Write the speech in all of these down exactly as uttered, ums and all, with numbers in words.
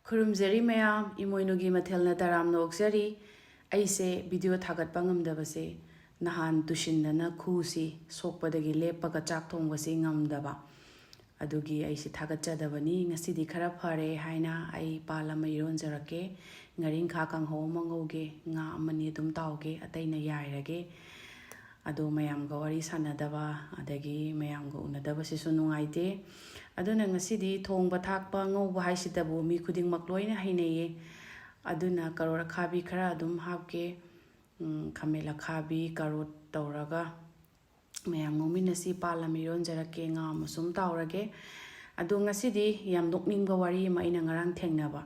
ꯈꯨꯔꯨꯝꯖꯔꯤ ꯃꯌꯥꯝ, ꯏꯃꯣꯏꯅꯨꯒꯤ ꯃꯊꯦꯜꯅ ꯇꯔꯥꯝꯅ ꯑꯣꯛꯆꯔꯤ꯫ ꯑꯩꯁꯦ ꯚꯤꯗꯤꯑꯣ ꯊꯥꯒꯠꯄ ꯉꯝꯗꯕꯁꯦ ꯅꯍꯥꯟ ꯇꯨꯁꯤꯟꯗꯅ ꯈꯨꯁꯤ ꯁꯣꯛꯄꯗꯒꯤ ꯂꯦꯞꯄꯒ ꯆꯥꯛ ꯊꯣꯡꯕꯁꯤ ꯉꯝꯗꯕ꯫ ꯑꯗꯨꯒꯤ ꯑꯩꯁꯤ ꯊꯥꯒꯠꯆꯗꯕꯅꯤ꯫ ꯉꯁꯤꯗꯤ ꯈꯔ ꯐꯔꯦ ꯍꯥꯏꯅ ꯑꯩ ꯄꯥꯟ ꯑꯃ ꯏꯔꯣꯟꯖꯔꯛꯀꯦ꯫ ꯉꯥꯔꯤꯡꯈꯥ ꯀꯥꯡꯍꯧ ꯑꯃ ꯉꯧꯒꯦ, ꯉꯥ ꯑꯃꯅꯤ ꯑꯗꯨꯝ ꯇꯥꯎꯒꯦ, ꯑꯇꯩꯅ ꯌꯥꯏꯔꯒꯦ꯫ ꯑꯗꯣ ꯃꯌꯥꯝꯒ ꯋꯥꯔꯤ ꯁꯥꯟꯅꯗꯕ, ꯑꯗꯒꯤ ꯃꯌꯥꯝꯒ ꯎꯅꯗꯕꯁꯤꯁꯨ ꯅꯨꯡꯉꯥꯏꯇꯦ꯫ ꯑꯗꯨꯅ ꯉꯁꯤꯗꯤ ꯊꯣꯡꯕ ꯊꯥꯛꯄ ꯉꯧꯕ ꯍꯥꯏꯁꯤꯗꯕꯨ ꯃꯤ ꯈꯨꯗꯤꯡꯃꯛ ꯂꯣꯏꯅ ꯍꯩꯅꯩꯌꯦ꯫ ꯑꯗꯨꯅ ꯀꯔꯣꯠ ꯑꯈꯥꯕꯤ ꯈꯔ ꯑꯗꯨꯝ ꯍꯥꯞꯀꯦ꯫ ꯎꯝ, ꯈꯥꯃꯦꯟ ꯑꯈꯥꯕꯤ, ꯀꯔꯣꯠ ꯇꯧꯔꯒ ꯃꯌꯥꯝ ꯉꯧꯃꯤꯟꯅꯁꯤ꯫ ꯄꯥꯟ ꯑꯃ ꯏꯔꯣꯟꯖꯔꯛꯀꯦ, ꯉꯥ ꯑꯃꯁꯨ ꯑꯗꯨꯝ ꯇꯥꯎꯔꯒꯦ꯫ ꯑꯗꯣ ꯉꯁꯤꯗꯤ ꯌꯥꯝ ꯅꯣꯛꯅꯤꯡꯕ ꯋꯥꯔꯤ ꯑꯃ ꯑꯩꯅ ꯉꯔꯥꯡ ꯊꯦꯡꯅꯕ,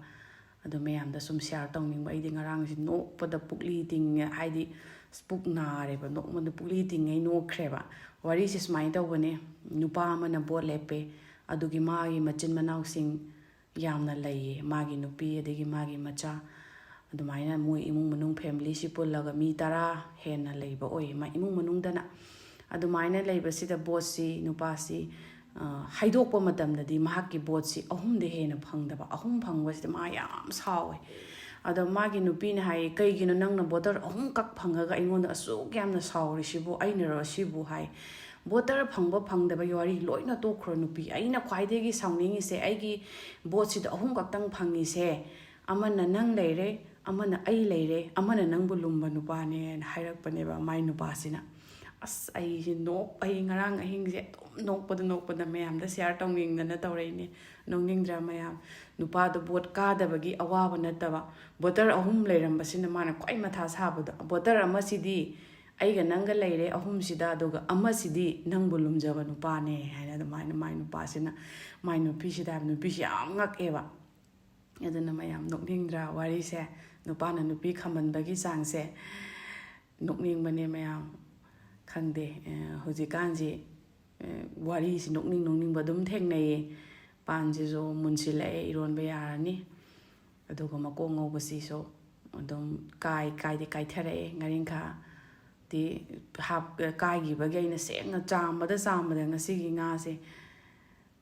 ꯑꯗꯣ ꯃꯌꯥꯝꯗ ꯁꯨꯝ ꯁꯤꯌꯥꯔ ꯇꯧꯅꯤꯡꯕ꯫ ꯑꯩꯗꯤ ꯉꯔꯥꯡꯁꯤ ꯅꯣꯛꯄꯗ ꯄꯨꯛꯂꯤ ꯇꯤꯡꯉꯦ, ꯍꯥꯏꯗꯤ ꯑꯁ, ꯄꯨꯛ ꯅꯥꯔꯦꯕ, ꯅꯣꯛꯃꯟꯗ ꯄꯨꯛꯂꯤ ꯇꯤꯡꯉꯩ ꯅꯣꯛꯈ꯭ꯔꯦꯕ꯫ ꯋꯥꯔꯤꯁꯤ ꯁꯨꯃꯥꯏꯅ ꯇꯧꯕꯅꯦ꯫ ꯅꯨꯄꯥ ꯑꯃꯅ ꯚꯣꯠ ꯂꯦꯞꯄꯦ, ꯑꯗꯨꯒꯤ ꯃꯥꯒꯤ ꯃꯆꯤꯟ ꯃꯅꯥꯎꯁꯤꯡ ꯌꯥꯝꯅ ꯂꯩꯌꯦ, ꯃꯥꯒꯤ ꯅꯨꯄꯤ ꯑꯗꯒꯤ ꯃꯥꯒꯤ ꯃꯆꯥ꯫ ꯑꯗꯨꯃꯥꯏꯅ ꯃꯣꯏ ꯏꯃꯨꯡ ꯃꯅꯨꯡ, ꯐꯦꯃꯤꯂꯤꯁꯤ ꯄꯨꯜꯂꯒ ꯃꯤ ꯇꯔꯥ ꯍꯦꯟꯅ ꯂꯩꯕ ꯑꯣꯏꯌꯦ ꯃꯥ ꯏꯃꯨꯡ ꯃꯅꯨꯡꯗꯅ꯫ ꯑꯗꯨꯃꯥꯏꯅ ꯂꯩꯕꯁꯤꯗ ꯚꯣꯠꯁꯤ ꯅꯨꯄꯥꯁꯤ, ꯑ, ꯍꯥꯏꯗꯣꯛꯄ ꯃꯇꯝꯗꯗꯤ ꯃꯍꯥꯛꯀꯤ ꯚꯣꯠꯁꯤ ꯑꯍꯨꯝꯗ ꯍꯦꯟꯅ ꯐꯪꯗꯕ, ꯑꯍꯨꯝ ꯐꯪꯕꯁꯤꯗ ꯃꯥ ꯌꯥꯝ ꯁꯥꯎꯋꯦ꯫ ꯑꯗꯣ ꯃꯥꯒꯤ ꯅꯨꯄꯤꯅ ꯍꯥꯏꯌꯦ, "ꯀꯩꯒꯤꯅꯣ ꯅꯪꯅ ꯚꯣꯇꯔ ꯑꯍꯨꯝꯈꯛ ꯐꯪꯉꯒ ꯑꯩꯉꯣꯟꯗ ꯑꯁꯨꯛ ꯌꯥꯝꯅ ꯁꯥꯎꯔꯤꯁꯤꯕꯨ? ꯑꯩꯅꯔꯣ ꯁꯤꯕꯨ?" ꯍꯥꯏ꯫ "ꯚꯣꯇꯔ ꯐꯪꯕ ꯐꯪꯗꯕꯒꯤ ꯋꯥꯔꯤ ꯂꯣꯏꯅ ꯇꯣꯛꯈ꯭ꯔꯣ ꯅꯨꯄꯤ꯫ ꯑꯩꯅ ꯈ꯭ꯋꯥꯏꯗꯒꯤ ꯁꯥꯎꯅꯤꯡꯉꯤꯁꯦ ꯑꯩꯒꯤ ꯚꯣꯠꯁꯤꯗ ꯑꯍꯨꯝ ꯈꯛꯇꯪ ꯐꯪꯉꯤꯁꯦ꯫ ꯑꯃꯅ ꯅꯪ ꯂꯩꯔꯦ, ꯑꯃꯅ ꯑꯩ ꯂꯩꯔꯦ, ꯑꯃꯅ ꯅꯪꯕꯨ ꯂꯨꯝꯕ ꯅꯨꯄꯥꯅꯦꯅ" ꯍꯥꯏꯔꯛꯄꯅꯦꯕ ꯃꯥꯏ ꯅꯨꯄꯥꯁꯤꯅ꯫ ꯑꯁ, ꯑꯩꯁꯦ ꯅꯣꯛ-, ꯑꯩ ꯉꯔꯥꯡ ꯑꯍꯤꯡꯁꯦ ꯑꯗꯨꯝ ꯅꯣꯛꯄꯗ ꯅꯣꯛꯄꯗ ꯃꯌꯥꯝꯗ ꯁꯤꯌꯥꯔ ꯇꯧꯅꯤꯡꯗꯅ ꯇꯧꯔꯛꯏꯅꯦ꯫ ꯅꯣꯛꯅꯤꯡꯗ꯭ꯔꯥ ꯃꯌꯥꯝ? ꯅꯨꯄꯥꯗꯣ ꯚꯣꯠ ꯀꯥꯗꯕꯒꯤ ꯑꯋꯥꯕ ꯅꯠꯇꯕ, ꯚꯣꯇꯔ ꯑꯍꯨꯝ ꯂꯩꯔꯝꯕꯁꯤꯅ ꯃꯥꯅ ꯈ꯭ꯋꯥꯏ ꯃꯊꯥ ꯁꯥꯕꯗꯣ꯫ ꯚꯣꯇꯔ ꯑꯃꯁꯤꯗꯤ ꯑꯩꯒ ꯅꯪꯒ ꯂꯩꯔꯦ ꯑꯍꯨꯝꯁꯤꯗ, ꯑꯗꯨꯒ ꯑꯃꯁꯤꯗꯤ ꯅꯪꯕꯨ ꯂꯨꯝꯖꯕ ꯅꯨꯄꯥꯅꯦ ꯍꯥꯏꯅ ꯑꯗꯨꯃꯥꯏꯅ ꯃꯥꯏ ꯅꯨꯄꯥꯁꯤꯅ, ꯃꯥꯏ ꯅꯨꯄꯤꯁꯤꯗ ꯍꯥꯏꯕ꯫ ꯅꯨꯄꯤꯁꯤ ꯌꯥꯝ ꯉꯛꯑꯦꯕ꯫ ꯑꯗꯨꯅ ꯃꯌꯥꯝ ꯅꯣꯛꯅꯤꯡꯗ꯭ꯔꯥ ꯋꯥꯔꯤꯁꯦ? ꯅꯨꯄꯥꯅ ꯅꯨꯄꯤ ꯈꯝꯍꯟꯕꯒꯤ ꯆꯥꯡꯁꯦ ꯅꯣꯛꯅꯤꯡꯕꯅꯦ ꯃꯌꯥꯝ꯫ ꯈꯪꯗꯦ, ꯑ, ꯍꯧꯖꯤꯛꯀꯥꯟꯁꯤ, ꯑ, ꯋꯥꯔꯤꯁꯤ ꯅꯣꯛꯅꯤꯡ ꯅꯣꯛꯅꯤꯡꯕ ꯑꯗꯨꯝ ꯊꯦꯡꯅꯩꯌꯦ꯫ ꯄꯥꯟꯁꯤꯁꯨ ꯃꯨꯟꯁꯤꯜꯂꯛꯑꯦ, ꯏꯔꯣꯟꯕ ꯌꯥꯔꯅꯤ꯫ ꯑꯗꯨꯒ ꯃꯀꯣꯛ ꯉꯧꯕꯁꯤꯁꯨ ꯑꯗꯨꯝ ꯀꯥꯏ, ꯀꯥꯏꯗꯤ ꯀꯥꯏꯊꯔꯛꯑꯦ꯫ ꯉꯥꯔꯤꯡꯈꯥꯗꯤ ꯍꯥꯞ-, ꯀꯥꯏꯈꯤꯕꯒꯤ ꯑꯩꯅ ꯁꯦꯡꯅ ꯆꯥꯝꯕꯗ ꯆꯥꯝꯕꯗ ꯉꯁꯤꯒꯤ ꯉꯥꯁꯦ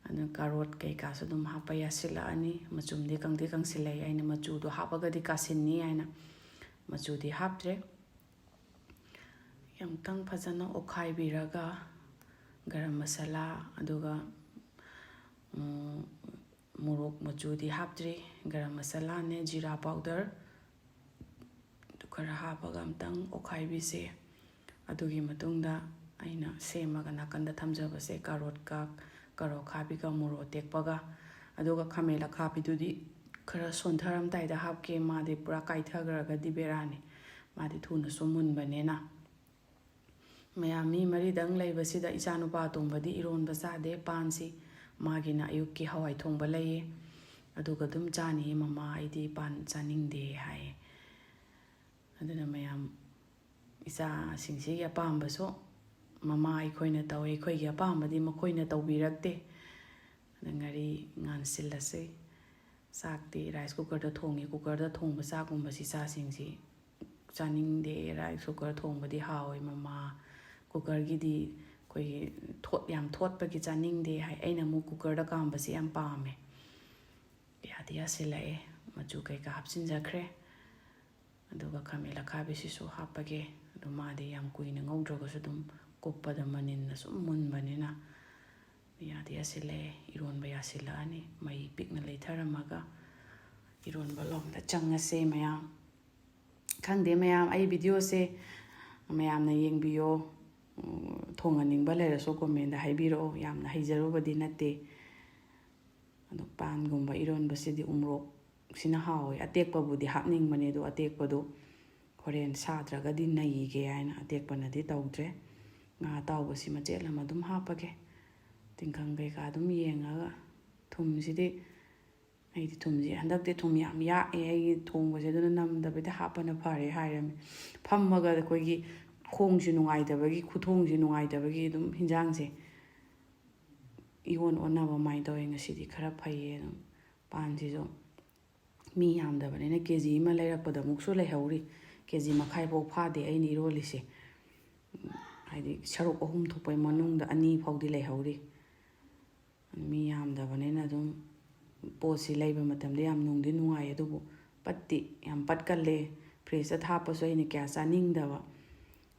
ꯑꯗꯨꯅ ꯀꯥꯔꯣꯠ ꯀꯩꯀꯥꯁꯨ ꯑꯗꯨꯝ ꯍꯥꯞꯄ ꯌꯥꯁꯤꯜꯂꯛꯑꯅꯤ꯫ ꯃꯆꯨꯝꯗꯤ ꯀꯪꯗꯤ ꯀꯪꯁꯤꯜꯂꯛꯑꯦ, ꯑꯩꯅ ꯃꯆꯨꯗꯣ ꯍꯥꯞꯄꯒꯗꯤ ꯀꯥꯁꯤꯟꯅꯤ ꯍꯥꯏꯅ ꯃꯆꯨꯗꯤ ꯍꯥꯞꯇ꯭ꯔꯦ꯫ ꯌꯥꯝꯇꯪ ꯐꯖꯅ ꯑꯣꯠꯈꯥꯏꯕꯤꯔꯒ ꯒꯔꯝ ꯃꯁꯥꯂꯥ, ꯑꯗꯨꯒ ꯎꯝ, ꯃꯣꯔꯣꯛ ꯃꯆꯨꯗꯤ ꯍꯥꯞꯇ꯭ꯔꯤ, ꯒꯔꯝ ꯃꯁꯥꯂꯥꯅꯦ, ꯖꯤꯔꯥ ꯄꯥꯎꯗꯔ ꯑꯗꯨ ꯈꯔ ꯍꯥꯞꯄꯒ ꯑꯝꯇꯪ ꯑꯣꯠꯈꯥꯏꯕꯤꯁꯦ꯫ ꯑꯗꯨꯒꯤ ꯃꯇꯨꯡꯗ ꯑꯩꯅ ꯁꯦꯝꯃꯒ ꯅꯥꯀꯟꯗ ꯊꯝꯖꯕꯁꯦ ꯀꯥꯔꯣꯠꯀ ꯀꯥꯔꯣꯠ ꯑꯈꯥꯕꯤꯒ ꯃꯣꯔꯣꯛ ꯑꯇꯦꯛꯄꯒ, ꯑꯗꯨꯒ ꯈꯥꯃꯦꯟ ꯑꯈꯥꯕꯤꯗꯨꯗꯤ ꯈꯔ ꯁꯣꯟꯊꯔꯝꯗꯥꯏꯗ ꯍꯥꯞꯀꯦ, ꯃꯥꯗꯤ ꯄꯨꯔꯥ ꯀꯥꯏꯊꯈ꯭ꯔꯒꯗꯤ ꯕꯦꯔꯥꯅꯤ, ꯃꯥꯗꯤ ꯊꯨꯅꯁꯨ ꯃꯨꯟꯕꯅꯤꯅ꯫ ꯃꯌꯥꯝ ꯃꯤ ꯃꯔꯤꯗꯪ ꯂꯩꯕꯁꯤꯗ ꯏꯆꯥꯅꯨꯄꯥ ꯑꯇꯣꯝꯕꯗꯤ ꯏꯔꯣꯟꯕ ꯆꯥꯗꯦ, ꯄꯥꯟꯁꯤ ꯃꯥꯒꯤꯅ ꯑꯌꯨꯛꯀꯤ ꯍꯋꯥꯏ ꯊꯣꯡꯕ ꯂꯩꯌꯦ, ꯑꯗꯨꯒ ꯑꯗꯨꯝ ꯆꯥꯅꯤꯌꯦ, "ꯃꯃꯥ, ꯑꯩꯗꯤ ꯄꯥꯟ ꯆꯥꯅꯤꯡꯗꯦ" ꯍꯥꯏꯌꯦ꯫ ꯑꯗꯨꯅ ꯃꯌꯥꯝ ꯏꯆꯥꯁꯤꯡꯁꯤꯒꯤ ꯑꯄꯥꯝꯕꯁꯨ ꯃꯃꯥ ꯑꯩꯈꯣꯏꯅ ꯇꯧꯋꯦ, ꯑꯩꯈꯣꯏꯒꯤ ꯑꯄꯥꯝꯕꯗꯤ ꯃꯈꯣꯏꯅ ꯇꯧꯕꯤꯔꯛꯇꯦ꯫ ꯑꯗ ꯉꯥꯔꯤ ꯉꯥꯟꯁꯤꯜꯂꯁꯤ꯫ ꯆꯥꯛꯇꯤ ꯔꯥꯏꯁ ꯀꯨꯀꯔꯗ ꯊꯣꯡꯉꯤ, ꯀꯨꯀꯔꯗ ꯊꯣꯡꯕ ꯆꯥꯛꯀꯨꯝꯕꯁꯤ ꯏꯆꯥꯁꯤꯡꯁꯤ ꯆꯥꯅꯤꯡꯗꯦ꯫ ꯔꯥꯏꯁ ꯀꯨꯀꯔ ꯊꯣꯡꯕꯗꯤ ꯍꯥꯎꯋꯦ ꯃꯃꯥ, ꯀꯨꯀꯔꯒꯤꯗꯤ ꯑꯩꯈꯣꯏꯒꯤ ꯊꯣꯠ ꯌꯥꯝ ꯊꯣꯠꯄꯒꯤ ꯆꯥꯅꯤꯡꯗꯦ ꯍꯥꯏ꯫ ꯑꯩꯅ ꯑꯃꯨꯛ ꯀꯨꯀꯔꯗ ꯀꯥꯝꯕꯁꯤ ꯌꯥꯝ ꯄꯥꯝꯃꯦ꯫ ꯌꯥꯗꯤ ꯌꯥꯁꯤꯜꯂꯛꯑꯦ, ꯃꯆꯨ ꯀꯩꯀꯥ ꯍꯥꯞꯆꯤꯟꯖꯈ꯭ꯔꯦ꯫ ꯑꯗꯨꯒ ꯈꯥꯃꯦꯟ ꯑꯈꯥꯕꯤꯁꯤꯁꯨ ꯍꯥꯞꯄꯒꯦ꯫ ꯑꯗꯣ ꯃꯥꯗꯤ ꯌꯥꯝ ꯀꯨꯏꯅ ꯉꯧꯗ꯭ꯔꯒꯁꯨ ꯑꯗꯨꯝ ꯀꯨꯞꯄꯗ ꯃꯅꯤꯟꯅ ꯁꯨꯝ ꯃꯨꯟꯕꯅꯤꯅ ꯌꯥꯗꯤ ꯌꯥꯁꯤꯜꯂꯛꯑꯦ, ꯏꯔꯣꯟꯕ ꯌꯥꯁꯤꯜꯂꯛꯑꯅꯤ꯫ ꯃꯩ ꯄꯤꯛꯅ ꯂꯩꯊꯔꯝꯃꯒ ꯏꯔꯣꯟꯕ ꯂꯣꯝꯗ ꯆꯪꯉꯁꯦ ꯃꯌꯥꯝ꯫ ꯈꯪꯗꯦ ꯃꯌꯥꯝ, ꯑꯩ ꯚꯤꯗꯤꯑꯣꯁꯦ ꯃꯌꯥꯝꯅ ꯌꯦꯡꯕꯤꯌꯣ꯫ ꯎꯝ, ꯊꯣꯡꯍꯟꯅꯤꯡꯕ ꯂꯩꯔꯁꯨ ꯀꯣꯃꯦꯟꯗ ꯍꯥꯏꯕꯤꯔꯛꯑꯣ꯫ ꯌꯥꯝꯅ ꯍꯩꯖꯔꯨꯕꯗꯤ ꯅꯠꯇꯦ꯫ ꯑꯗꯣ ꯄꯥꯟꯒꯨꯝꯕ ꯏꯔꯣꯟꯕꯁꯤꯗꯤ ꯎꯃꯣꯔꯣꯛꯁꯤꯅ ꯍꯥꯎꯋꯦ꯫ ꯑꯇꯦꯛꯄꯕꯨꯗꯤ ꯍꯥꯞꯅꯤꯡꯕꯅꯦ, ꯑꯗꯣ ꯑꯇꯦꯛꯄꯗꯣ ꯍꯣꯔꯦꯟ ꯁꯥꯗ꯭ꯔꯒꯗꯤ ꯅꯩꯒꯦ ꯍꯥꯏꯅ ꯑꯇꯦꯛꯄꯅꯗꯤ ꯇꯧꯗ꯭ꯔꯦ꯫ ꯉꯥ ꯑꯇꯥꯎꯕꯁꯤ ꯃꯆꯦꯠ ꯑꯃ ꯑꯗꯨꯝ ꯍꯥꯞꯄꯒꯦ꯫ ꯇꯤꯡꯈꯪ ꯀꯩꯀꯥ ꯑꯗꯨꯝ ꯌꯦꯡꯉꯒ, ꯊꯨꯝꯁꯤꯗꯤ, ꯑꯩꯗꯤ ꯊꯨꯝꯁꯤ ꯍꯟꯗꯛꯇꯤ ꯊꯨꯝ ꯌꯥꯝ ꯌꯥꯛꯑꯦ ꯑꯩꯒꯤ ꯊꯣꯡꯕꯁꯦ, ꯑꯗꯨꯅ ꯅꯝꯗꯕꯤꯗ ꯍꯥꯞꯄꯅ ꯐꯔꯦ ꯍꯥꯏꯔꯝꯃꯤ꯫ ꯐꯝꯃꯒ ꯑꯩꯈꯣꯏꯒꯤ ꯈꯣꯡꯁꯤ ꯅꯨꯡꯉꯥꯏꯇꯕꯒꯤ, ꯈꯨꯊꯣꯡꯁꯤ ꯅꯨꯡꯉꯥꯏꯇꯕꯒꯤ ꯑꯗꯨꯝ ꯍꯤꯟꯖꯥꯡꯁꯦ ꯏꯑꯣꯟ ꯑꯣꯟꯅꯕ ꯑꯗꯨꯃꯥꯏꯅ ꯇꯧꯋꯦ꯫ ꯉꯁꯤꯗꯤ ꯈꯔ ꯐꯩꯌꯦ꯫ ꯑꯗꯨꯝ ꯄꯥꯟꯁꯤꯁꯨ ꯃꯤ ꯌꯥꯝꯗꯕꯅꯤꯅ ꯀꯦ ꯖꯤ ꯑꯃ ꯂꯩꯔꯛꯄꯗ ꯑꯃꯨꯛꯁꯨ ꯂꯩꯍꯧꯔꯤ꯫ ꯀꯦ ꯖꯤ ꯃꯈꯥꯏ ꯐꯥꯎ ꯐꯥꯗꯦ ꯑꯩꯅ ꯏꯔꯣꯜꯂꯤꯁꯦ꯫ ꯍꯥꯏꯗꯤ ꯁꯔꯨꯛ ꯑꯍꯨꯝ ꯊꯣꯛꯄꯩ ꯃꯅꯨꯡꯗ ꯑꯅꯤ ꯐꯥꯎꯗꯤ ꯂꯩꯍꯧꯔꯤ꯫ ꯃꯤ ꯌꯥꯝꯗꯕꯅꯤꯅ ꯑꯗꯨꯝ ꯄꯣꯠꯁꯤ ꯂꯩꯕ ꯃꯇꯝꯗ ꯌꯥꯝ ꯅꯨꯡꯗꯤ ꯅꯨꯡꯉꯥꯏ, ꯑꯗꯨꯕꯨ ꯄꯠꯇꯤ ꯌꯥꯝ ꯄꯠꯀꯜꯂꯦ꯫ ꯐ꯭ꯔꯤꯖꯇ ꯊꯥꯞꯄꯁꯨ ꯑꯩꯅ ꯀꯌꯥ ꯆꯥꯅꯤꯡꯗꯕ꯫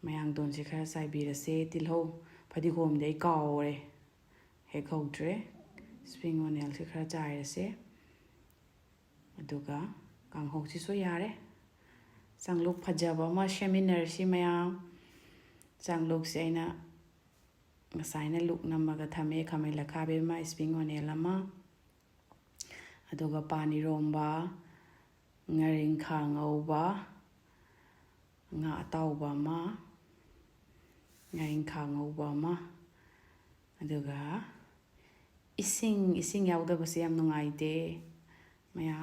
ꯃꯌꯥꯡꯇꯣꯟꯁꯦ ꯈꯔ ꯆꯥꯏꯕꯤꯔꯁꯦ꯫ ꯇꯤꯜꯍꯧ, ꯐꯗꯤꯒꯣꯝꯗꯤ ꯑꯩ ꯀꯥꯎꯔꯦ, ꯍꯦꯛ ꯍꯧꯗ꯭ꯔꯦ꯫ ꯁ꯭ꯄ꯭ꯔꯤꯡ ꯑꯣꯅꯤꯌꯟꯁꯦ ꯈꯔ ꯆꯥꯏꯔꯁꯦ꯫ ꯑꯗꯨꯒ ꯀꯥꯡꯍꯧꯁꯤꯁꯨ ꯌꯥꯔꯦ꯫ ꯆꯥꯛꯂꯨꯛ ꯐꯖꯕ ꯑꯃ ꯁꯦꯝꯃꯤꯟꯅꯔꯁꯤ ꯃꯌꯥꯝ꯫ ꯆꯥꯛꯂꯨꯛꯁꯦ ꯑꯩꯅ ꯉꯁꯥꯏꯅ ꯂꯨꯛ ꯅꯝꯃꯒ ꯊꯝꯃꯦ꯫ ꯈꯥꯃꯦꯟ ꯑꯈꯥꯕꯤ ꯑꯃ, ꯁ꯭ꯄ꯭ꯔꯤꯡ ꯑꯣꯅꯤꯌꯟ ꯑꯃ, ꯑꯗꯨꯒ ꯄꯥꯟ ꯏꯔꯣꯝꯕ, ꯉꯥꯔꯤꯡꯈꯥ ꯉꯧꯕ, ꯉꯥ ꯑꯇꯥꯎꯕ ꯑꯃ, ꯉꯥꯔꯤꯡꯈꯥ ꯉꯧꯕ ꯑꯃ, ꯑꯗꯨꯒ ꯏꯁꯤꯡ, ꯏꯁꯤꯡ ꯌꯥꯎꯗꯕꯁꯦ ꯌꯥꯝ ꯅꯨꯡꯉꯥꯏꯇꯦ ꯃꯌꯥꯝ꯫